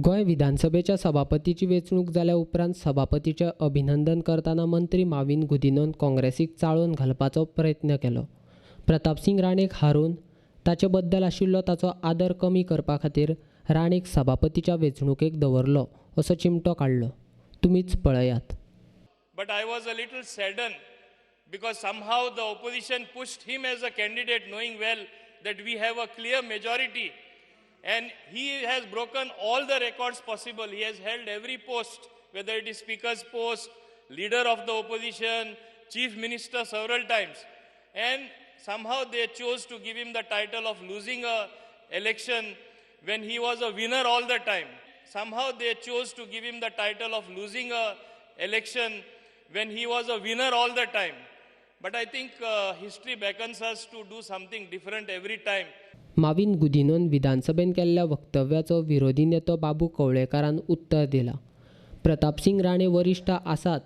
गोंय विधानसभेच्या सभापतीची वेंचणूक जाल्या उपरांत सभापतीचें अभिनंदन करतना मंत्री माविन गुदिन्होन काँग्रेसीक चाळोवन घालपाचो प्रयत्न केलो. प्रतापसिंग राणेक हारोवन ताचे बद्दल आशिल्लो ताचो आदर कमी करपा खातीर राणेक सभापतीच्या वेंचणुकेक दवरलो असो चिमटो काडलो. तुमीच पळयात. But I was a little saddened because somehow the opposition pushed him as a candidate, knowing well that we have a clear majority. And he has broken all the records possible. He has held every post, whether it is speaker's post, leader of the opposition, chief minister several times. And somehow they chose to give him the title of losing a election when he was a winner all the time. Somehow they chose to give him the title of losing a election when he was a winner all the time. But I think history beckons us to do something different every time. Mauvin गुदिन्होन विधानसभेन केल्ल्या वक्तव्याचो विरोधी नेतो बाबू कवळेकारान उत्तर दिलां. प्रतापसिंग राणे वरिश्ठ आसात,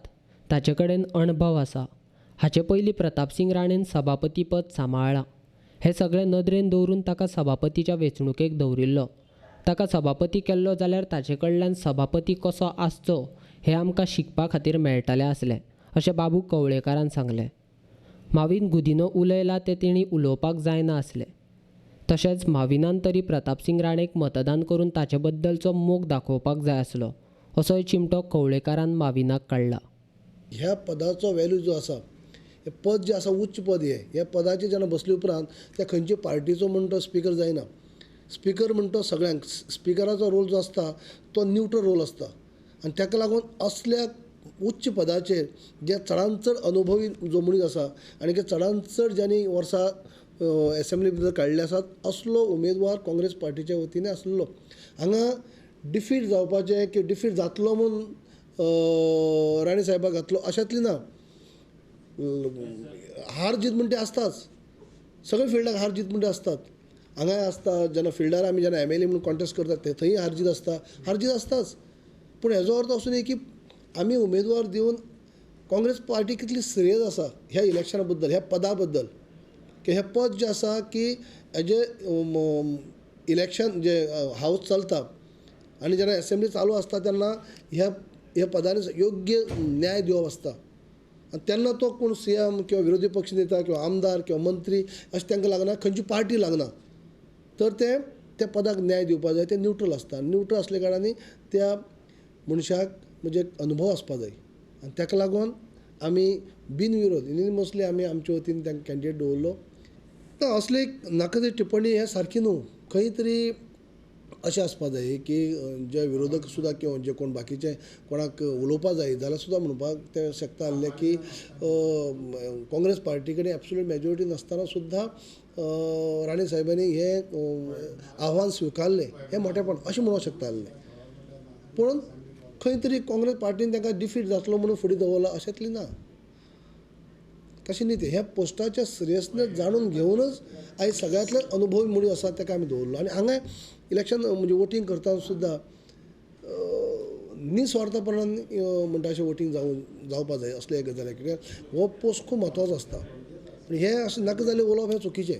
ताचे कडेन अणभव आसा. हाचे पयलीं प्रतापसिंग राणेन सभापती पद सांबाळ्ळां. हें सगळें नदरेन दवरून ताका सभापतीच्या वेंचणुकेक दवरिल्लो. ताका सभापती केल्लो जाल्यार ताचे कडल्यान सभापती कसो आसचो हें आमकां शिकपा खातीर मेळटलें आसलें अशें बाबू कवळेकारान सांगलें. माविन गुदिन्हो उलयला तें तेणी उलोवपाक जायना आसलें. तशेंच माविनान तरी प्रतापसिंग राणेक मतदान करून ताचे बद्दलचो मोग दाखोवपाक जाय आसलो असोय चिमटो कवळेकारान माविनाक काडला. ह्या पदाचो वेल्यू जो आसा, हें पद जें आसा उच्च पद, हें ह्या पदाचेर जेन्ना बसले उपरांत त्या खंयचे पार्टीचो म्हण तो स्पिकर जायना. स्पिकर म्हण तो सगळ्यांक, स्पिकराचो रोल जो आसता तो न्यूट्रल रोल आसता आनी ताका लागून असल्या उच्च पदाचेर जे चडांत चड अनुभवी जो मनीस आसा आनी चडांत चड ज्यांनी वर्सां एसेंब्ली भितर काडले आसात असलो उमेदवार काँग्रेस पार्टीच्या वतीन आसलो. हांगा डिफीट जावपाचें की डिफीट जातलो म्हूण राणे साहेबाक घातलो अशांतली ना. हार जीत म्हणटा आसताच, सगळे फिल्डाक हार जीत म्हणटा आसतात. हांगाय आसता, जेन्ना फिल्डार आमी जेन्ना एम एल ए म्हणून कॉन्टेस्ट करतात ते थंय हार जीत आसता, हार जीत आसताच. पूण हेजो अर्थ असो न्ही की आमी उमेदवार दिवन काँग्रेस पार्टी कितली सिरियस आसा ह्या इलेक्शना बद्दल, ह्या पदा बद्दल, की हें पद जें आसा की हेजें इलेक्शन जें हावज चलता आनी जेन्ना एसेंब्ली चालू आसता तेन्ना ह्या ह्या पदांनी योग्य न्याय दिवप आसता. आनी तेन्ना तो कोण सी एम किंवा विरोधी पक्ष नेता किंवा आमदार किंवा मंत्री अशें तांकां लागना, खंयची पार्टी लागना, तर ते त्या पदाक न्याय दिवपाक जाय. ते न्यूट्रल आसता. न्यूट्रल आसल्या कारणान त्या मनशाक म्हणजे अनुभव आसपा जाय आनी ताका लागून आमी बिनविरोध युनिनिमसली आमी आमचे वतीन तांकां कॅन्डिडेट दवरलो. असली नाका ती टिप्पणी हे सारकी न्हू. खंय तरी अशें आसपा जाय की जे विरोधक सुद्दां किंवा जे कोण बाकीचे कोणाक उलोवपा जाय जाल्यार सुद्दां म्हणपाक ते शकता आसले की काँग्रेस पार्टी कडेन एब्सोल्यूट मेजॉरिटी नासतना सुद्दां राणे साहेबांनी हें आव्हान स्विकारलें, हें मोठेपण अशें म्हणूंक शकता आसलें. पूण खंय तरी काँग्रेस पार्टीन तांकां डिफीट जातलो म्हणून फुडें दवरला अशेंतलें ना, तशें न्ही. तें ह्या पोस्टाच्या सिरियसनेस जाणून घेवनच आयज सगळ्यांतले अनुभवी मनीस आसा ताका आमी दवरलो. आनी हांगा इलेक्शन म्हणजे वोटींग करतना सुद्दां निस्वार्थपणान म्हणटा अशें वोटींग जावपा जाय असले एक गजाल, कित्याक हो पोस्ट खूब म्हत्वाचो आसता. पूण हें अशें नाका जाल्लें उलोवप हें चुकीचें.